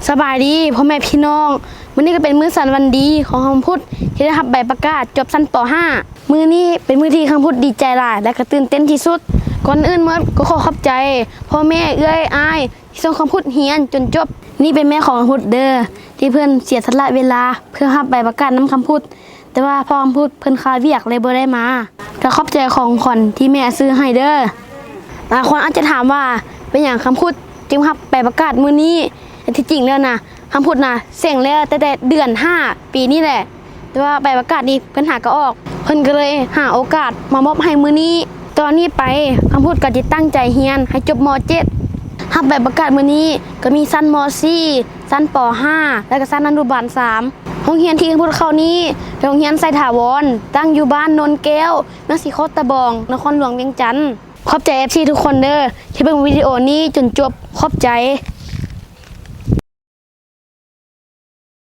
ສະບາຍດີພໍ່ແມ່ພີ່ນ້ອງ, ມື້ນີ້ກໍເປັນມື້ສັນວັນດີຂອງຄຳພຸດ ທີ່ໄດ້ຮັບໃບປະກາດຈົບຊັ້ນ ປໍຫ້າ. ມື້ນີ້ເປັນມື້ທີ່ຄຳພຸດດີໃຈຫຼາຍ ແລະ ກໍຕື່ນເຕັ້ນທີ່ສຸດ. ກ່ອນອື່ນໝົດກໍຂໍຂອບໃຈພໍ່ແມ່ ເອື້ອຍ ອ້າຍ ທີ່ສົ່ງຄຳພຸດຮຽນຈົນຈົບ. ນີ້ເປັນແມ່ຂອງຄຳພຸດເດີ ທີ່ເພິ່ນເສຍສະຫຼະເວລາເພື່ອຮັບໃບປະກາດນຳຄຳພຸດ. ແຕ່ວ່າພໍ່ຄຳພຸດເພິ່ນຄາວຽກເລີຍບໍ່ໄດ້ມາ. ກໍຂອບໃຈຂອງຂວັນທີ່ແມ່ຊື້ໃຫ້ເດີ. ຫຼາຍຄົນອາດຈະຖາມວ່າ ເປັນຫຍັງຄຳພຸດຈຶ່ງຮັບໃບປະກາດມື້ນີ້? ແຕ່ທີ່ຈິງແລ້ວນະ ຄຳພຸດນະເສັງແລ້ວຕັ້ງແຕ່ເດືອນຫ້າປີນີ້ແຫຼະ. ແຕ່ວ່າໃບປະກາດນີ້ເພິ່ນຫາກໍອອກ, ເພິ່ນກໍເລີຍຫາໂອກາດມາມອບໃຫ້ມື້ນີ້. ຕອນນີ້ໄປຄຳພຸດກໍຈະຕັ້ງໃຈຮຽນໃຫ້ຈົບ ມໍເຈັດ. ຮັບໃບປະກາດມື້ນີ້ກໍມີຊັ້ນ ມໍສີ່, ຊັ້ນ ປໍຫ້າ ແລະ ກໍຊັ້ນອະນຸບານສາມ. ໂຮງຮຽນທີ່ຄຳພຸດເຂົ້ານີ້ເປັນໂຮງຮຽນໄຊຖາວອນ, ຕັ້ງຢູ່ບ້ານໂນນແກ້ວ, ເມືອງສີໂຄດຕະບອງ, ນະຄອນຫຼວງວຽງຈັນ. ຂອບໃຈເອັຟຊີທຸກຄົນເດີ ທີ່ເບິ່ງວິດີໂອນີ້ຈົນຈົບ. ຂອບໃຈ.